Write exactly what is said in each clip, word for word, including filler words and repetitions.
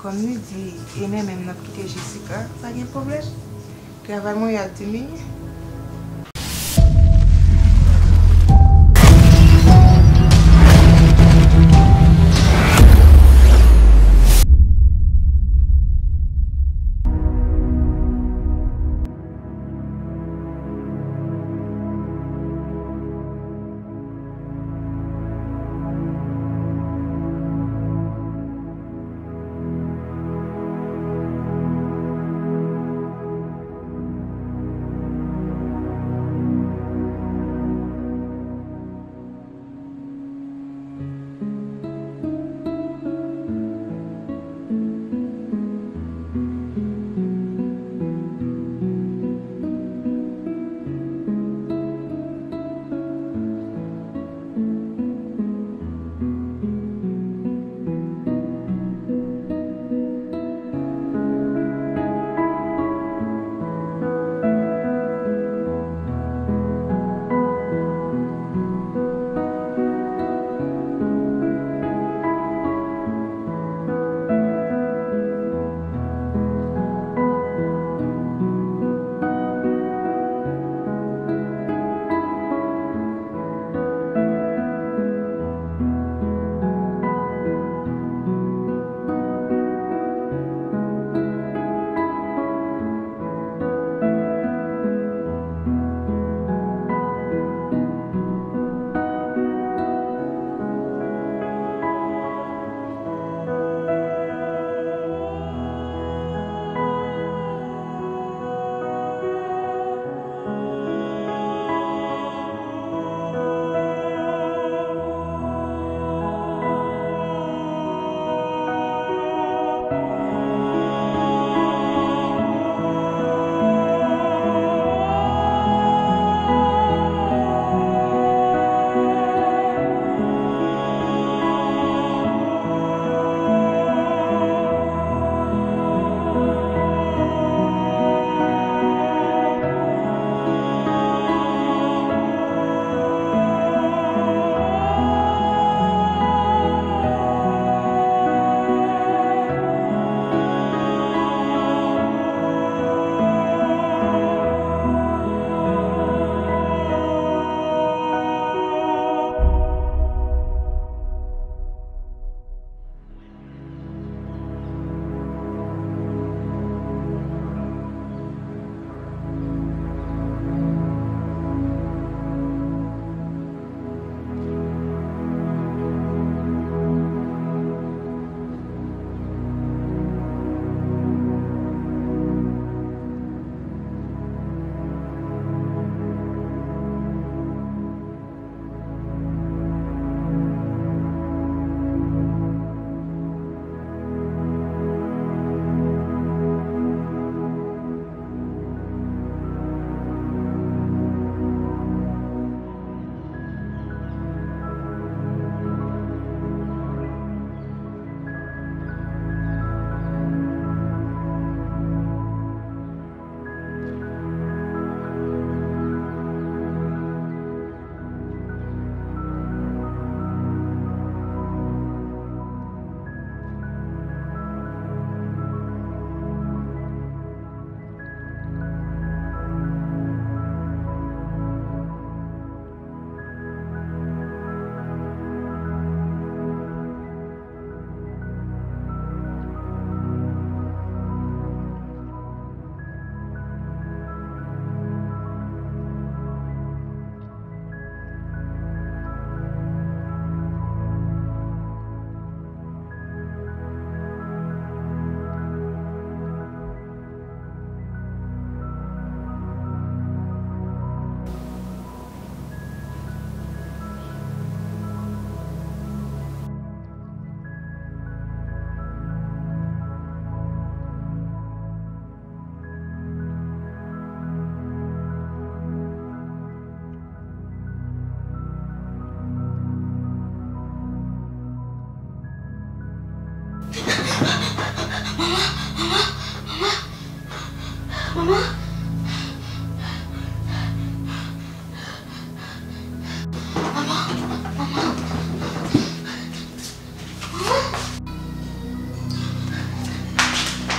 Kòm li di, e men menm n ap kite Jessica, pa gen pwoblèm. Travay mwen yo ap diminye.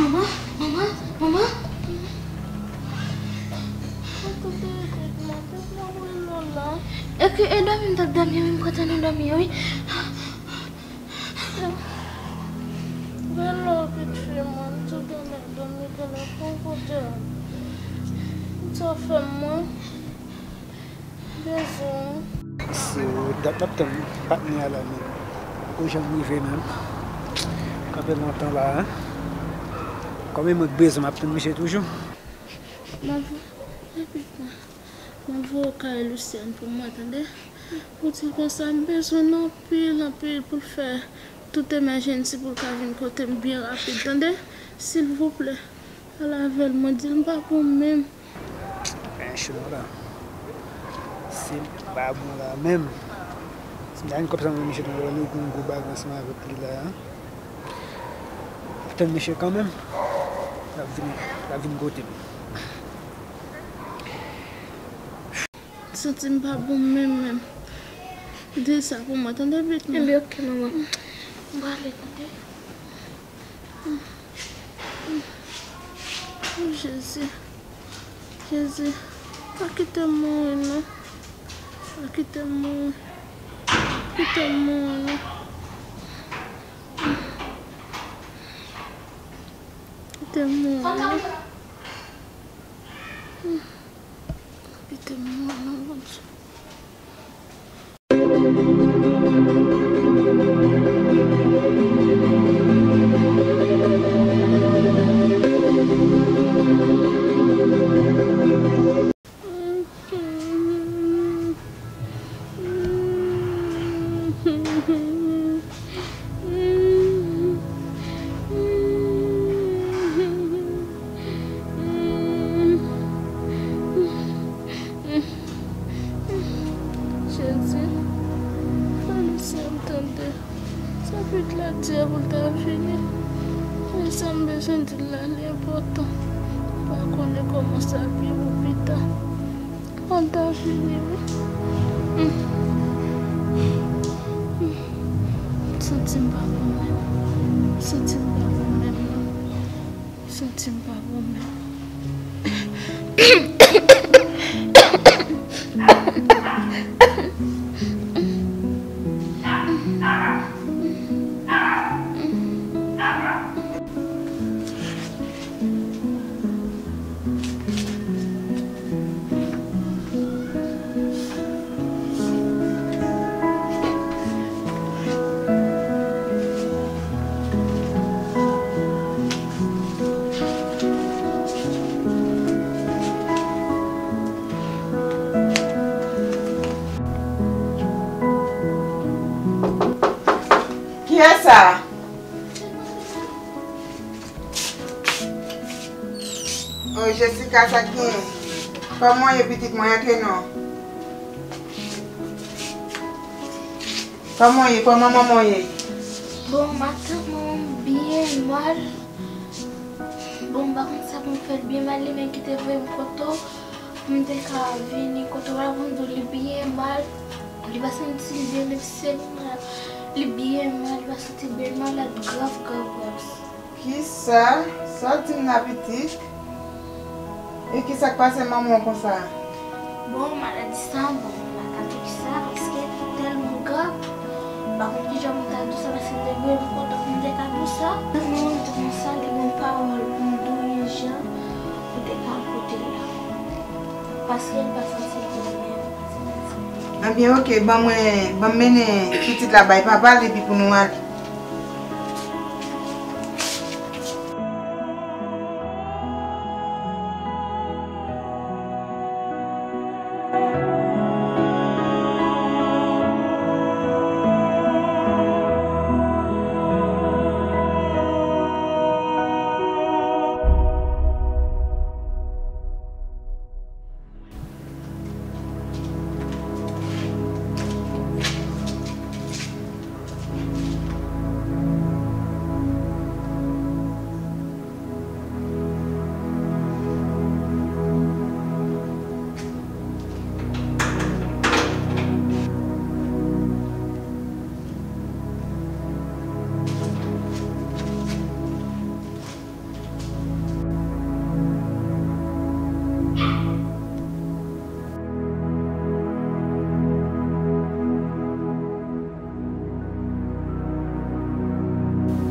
Manman, manman, manman. Mwen tande tèt mwen, tèt mwen rele w la. Epi e dòmi m t ap dòmi wi, m kontan nan dòmi yo wi. Rele w vit fè mwen, m tou genlè dòmi, genlè fon kote. Sa fè mwen. Bezwen. Se dat m ap tann patnè a la menm. Poko janm rive menm. Kanpe lontan la, en. Kòm e mwen k bezwen, m ap tann misye toujou. M ap voye, m ap voye w kay Luciane pou mwen, tande? Pou di konsa, m bezwen l anpil, anpil pou l fè tout emergency pou l ka vin kote m byen rapid, tande? Silvouplè, al avè l, mwen di l m pa bon menm. Men cho la. Se pa bon la menm. Si m ta gen kòb sa nan men misye, nou gen yon gwo bagay ansanm avèk li la. Tann misye kanmenm. L ap vini, l ap vin kote m. M santi m pa bon menm, menm. Di sa pou mwen, tande, pitit mwen. Ebyen, oke, manman. M prale, tande. O Jezi, Jezi, pa kite m mouri non. Pa kite m mouri. Pa kite m mouri non. Kite m mouri non. Pa kite m mouri non, Bondye. Jezi, fè Luciane tande sa pitit la di a pou l ta vini. Men sa m bezwen di l la, li enpòtan. M pa konnen kòman sa ap ye pou pita. An ta vini wi. M santi m pa bon menm. M santi m pa bon menm non. M santi m pa bon menm. Kiyès sa? O, Jessica, sa k genyen? Kòman w ye, pitit mwen? Antre non. Kòman w ye? Kòman manman w ye? Bon, maten, manman m byen mal. Bon, m pa konn sa pou m fè l, byen mal, li menm ki te voye m kote w. M te ka vini kote w la pou m di w li byen mal. Li pa santi l byen, menm si se li mal. Li byen mal, li pa santi l byen, li malad grav, grav, grav. Kisa? Sa w di m la, pitit? E kisa k pase manman w konsa? Bon, maladi sa, bon, m pa ka di w kisa, paske li tèlman grav. M pa konn kijan pou m ta di w sa, paske m te voye l kote w pou m te ka di w sa. Manman m di konsa, li ban pawòl pou m di w yon jan pou te ka al kote l la. Paske l pa santi l byen. Ebyen, oke, ban mwen, ban m mennen pitit la bay papa l, epi pou nou ale.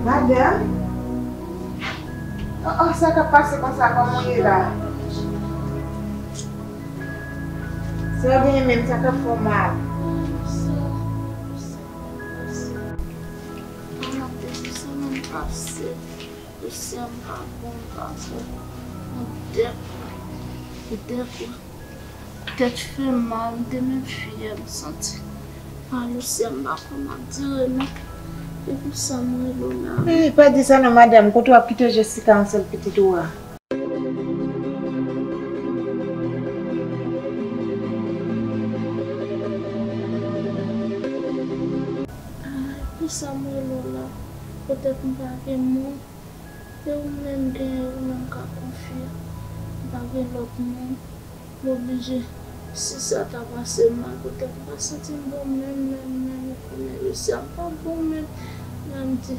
Madanm? Oh, oh, sa k ap pase konsa? Kòman w ye la? Sa w genyen menm? Sa k ap fè w mal? Mwen, depi semèn pase, Lucien pa bon, m pa bon. Mwen dèk, mwen dèk. Tèt fè m mal, m te menm fyè, m santi. Alò, sè m pa konn ap dire non. Se pou sa m rele w la. Eh, pa di sa non, madanm. Kote w ap kite Jessica, yon sèl pitit ou a? Ah, se pou sa m rele w la. Petèt m pa gen moun. E ou menm genyen ou menm ka konfye. M pa gen lòt moun. M oblije, si sa ta pase mal, petèt m pa santi m bon menm, menm, menm, ou konnen Lucia, m pa bon menm. Men m di,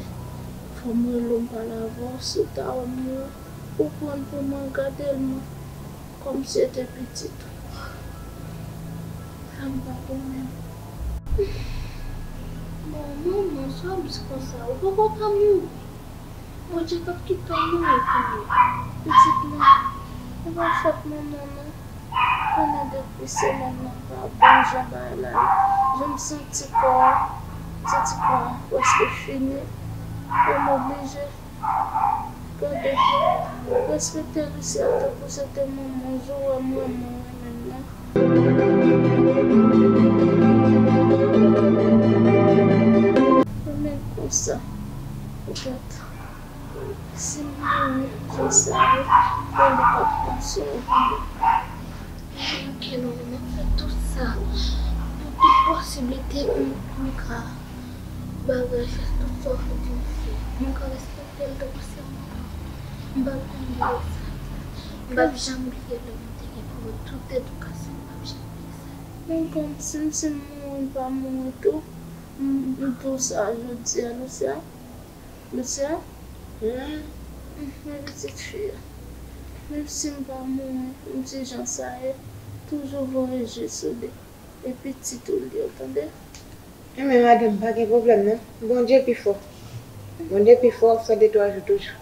fò m rele w, m pale avè w, si w ta wè m, ou pran l pou mwen, gade l, mwen, kòmsi se te pitit ou. Sa m pa bon menm. Bon, manman, sa w ap di konsa, ou poko ka mouri. Bondye p ap kite w mouri pou li. Pitit mwen, se pa fòt manman non. Konnen depi semèn nan pa bon jan bagay la ye. Jan m santi kò a, m santi kò a prèske fini. E m oblije gade, respekte Lucia tankou se te manman w, jan w wè m renmen w renmen l lan. Renmen l konsa, poutèt si m mouri konsa, bon, li p ap pran swen w. Manke non, m ap fè tout sa, nan tout posiblite pou m, pou m ka bagay, fè tout sa w vle pou m fè. M ka respekte l tankou se manman m. M p ap janm bliye sa. M p ap janm bliye lè m te gen pou mwen tout edikasyon, m p ap janm bliye sa. Men kòmsi m, si m mouri, m pa mouri tou, m, m di w sa jodi a, Lucia. Lucia, hmm, men pitit fi a, menm si m pa mouri, m di jan sa ye, toujou voye je sou li. E pitit ou l ye, w tande? Enben, madanm, pa gen pwoblèm non. Bondye pi fò. Bondye pi fò, w ap fè de twa jou toujou.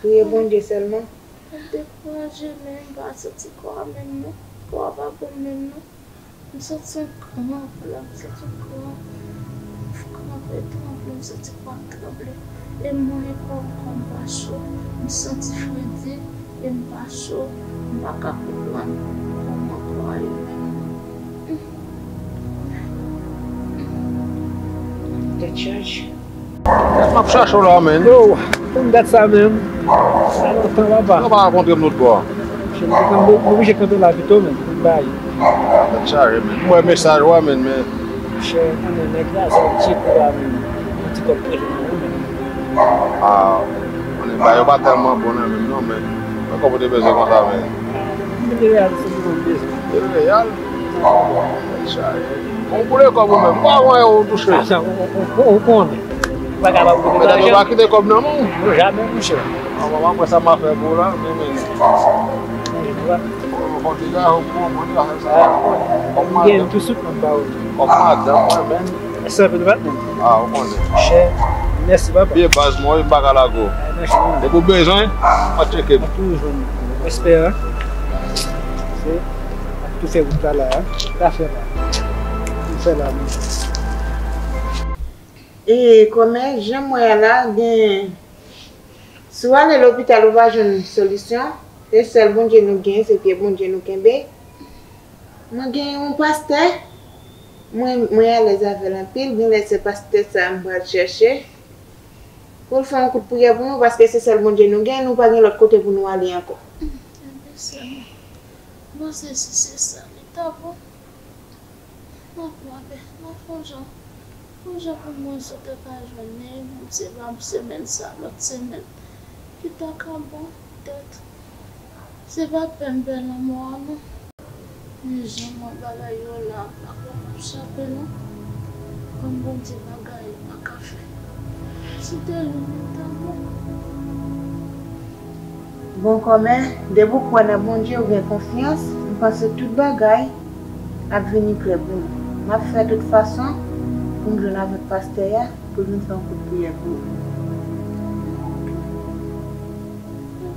Priye Bondye sèlman. M dekouraje, men m pa santi kò a menm non. Kò a pa bon menm non. M santi yon kranp la, m santi yon kranp. Kranp e tranble, m santi kò a tranble. E mwen, kò, kò m pa cho. M santi fredi, e m pa cho. M pa ka konprann kòman kò a ye menm non. Tèt chaje. Gad m ap chache w la, menn. Yo, konn dat sa menm. Sa lontan, papa. Nou pa rankontre m lòt bò. Monchè, m te kanpe, m oblije kanpe la pito, menn, pou m bay. Tèt chaje, menn. M wè mesaj ou a, menn, men. Monchè, konnen nèg la, se yon ti kou la, menn. Yon ti kòb prese nan men, menn. Ah, konnen bagay yo pa tèlman bon nan menm non, men. Mwen konn ou te bezwen konsa, menn. M te reyalize m te bezwen. Te reyal? Tèt chaje. Ou boule kòb ou menm. Ou pa wè ou touche. Sa, ou, ou, ou, ou konnen. Ou pa kapab konnen. Mèt ou pa kite kòb nan men w. Non, jamè, monchè. An, mwen, mwen, sa m a fè pou ou la, men, men. Ou konn deja, ou konn, ou konn deja fè sa. Kòb m a gen tou sou kont ba ou. Kòb madanm mwen, men. Mèsi anpil, patnè. Ah, ou konnen. Monchè, mèsi, papa. Vye baz mwen, wi, m pa ka lage w. Ah, mèsi, man. Depi w bezwen, w a tcheke m. Toujou jwenn respè, hein. Se, ap tou fè wout la, la, hein. Sa fè la. Tou fè la, men. E kòmè, jan m wè a la, gen, si w ale lopital, ou pa jwenn solisyon. Se sèl Bondye nou gen, se pye Bondye nou kenbe. Mwen gen yon pastè, mwen, mwen alèz avè l anpil, gen lè se pastè sa a m pral chèche pou l fè yon kout priyè pou nou, paske se sèl Bondye nou gen, nou pa gen lòt kote pou nou ale ankò. Enben, sè mwen, bon, se, si se sa, li ta bon. N ap, n ap, n ap fè yon jan, yon jan pou mwen sou te ka jwenn li, menm si se pa semèn sa, lòt semèn. Ki ta ka bon, petèt. Se pa pè m pè lanmò a non. Men jan mwen bagay yo la, m pa kwè m ap chape non. Kòm Bondye bagay, m pa ka fè. Si w te jwenn li, ta bon. Bon, kòmè, depi w kwè nan Bondye, ou gen konfyans, m panse tout bagay ap vini klè pou nou. M ap fè tout fason pou m jwenn avèk pastè a, pou l vin fè yon kout priyè pou ou.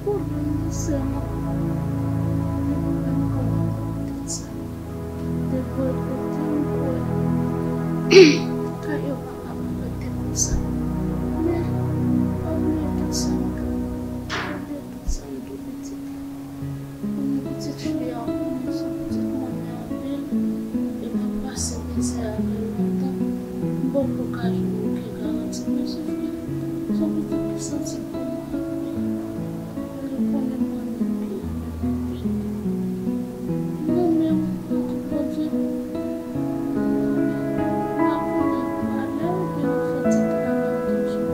Pwoblèm nan sèlman, mwen pa menm konprann tèt sa. Depi kote m kwè kay yo pa kapab rete konsa. Men, pa bliye tout sa m dwe, pa bliye tout sa m dwe pitit la. Pou pitit fi a, ou konnen se yon pitit manmi anpil, e m ap pase mizè avè l lontan. M poko ka jwenn okenn garanti, men se vre, se yon pitit ki santi l pou mwen anpil. Li konnen manmi l byen anpil. Manmi, ou konn di, manmi, pa konnen pale oubyen l fè ti travay toujou.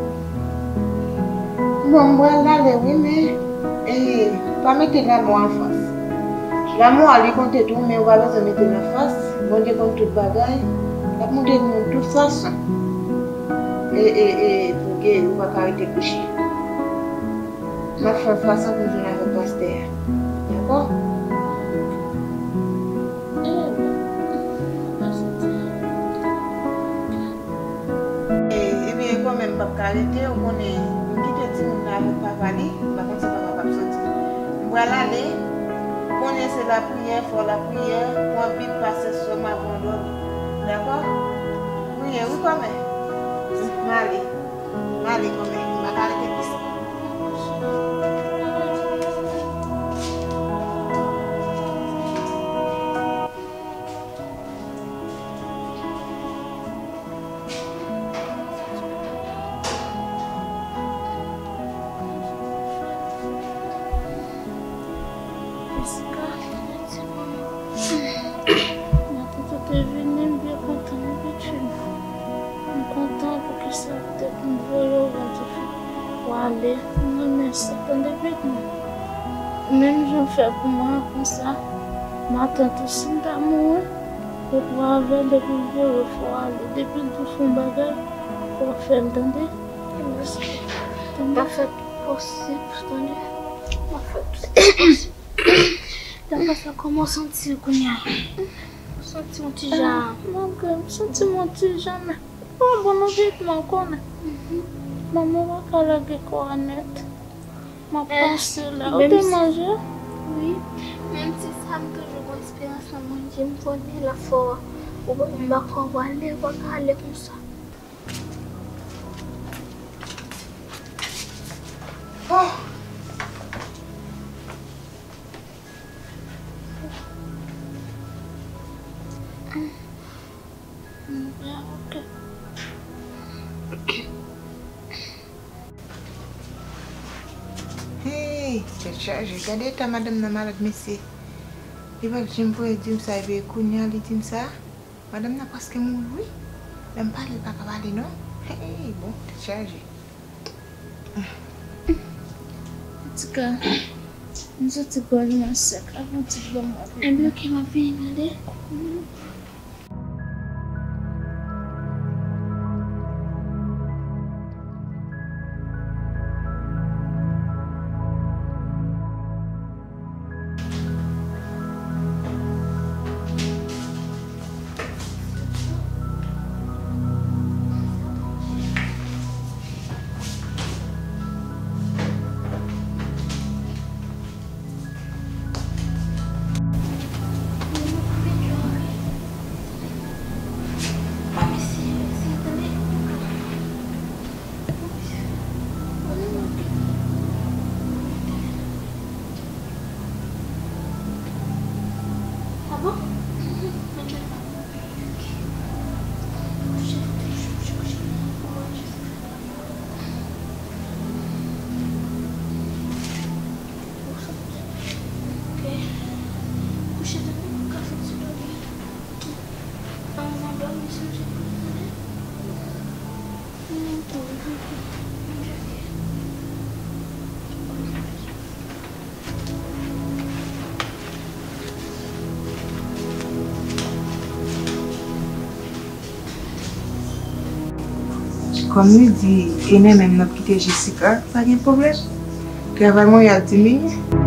Bon, m pral ale wi, men, eh, pa mete lanmò an fas. Lanmò a, li konte tou, men ou pa bezwen mete l an fas. Bondye konn tout bagay. L ap moute nou tout fason. E, e, e, pou geri, ou pa ka rete kouche. M ap fè yon fason pou m jwenn avèk pastè a. Dakò? E, ebyen, kòmè m p ap ka rete, ou konnen, m kite timoun nan avèk papa li, m pa konn si papa p ap soti. M pral ale, ou konnen se lapriyè, fò lapriyè, pran Bib, pase sòm avè yon lòt. Dakò? Priye, wi, kòmè. M ale. M ale, kòmè. M pa ka rete konsa. Jessica, mèsi manman. Matant ou te vini, m byen kontan, wi, pitit fi m. M kontan poukisa ou te, m voye w, Bondye fè w ale. M renmen sa, tande, pitit mwen. Menm jan w fè pou mwen an konsa, matant ou, si m ta mouri, ou, ou avè l, depi l voye w, fò w ale. Depi l di w fè yon bagay, fò w fè l, tande? Mèsi. Tande? M ap fè tout posib, tande? M ap fè tout posib. Daprè sa, kòman w santi w kounye a? Ou santi w ti jan? Ah, malgre m santi m yon ti jan, men pa bon non, pitit mwen, ou konnen. Mhm. Manman pa ka lage kò a nèt. M ap panse la. Ou te manje? Wi. Menm si sa, m toujou gon esperans nan Bondye. M konnen l ap fè w, ou pa, m pa kwè w ale, ou pa ka ale konsa. Oh! Hey, tèt chaje. Gade eta madanm nan malad, mesye. Li pa t janm voye di m sa, epi kounye a li di m sa. Madanm nan prèske mouri, wi. Lè m pale, l pa ka pale, non. Hey, bon, tèt chaje. Antika, m santi gòj mwen sèk. Avanti, ban m ap. Ebyen, oke, m ap vini, tande. Kòm li di, e men menm n ap kite Jessica, pa gen pwoblèm. Travay mwen y ap diminye.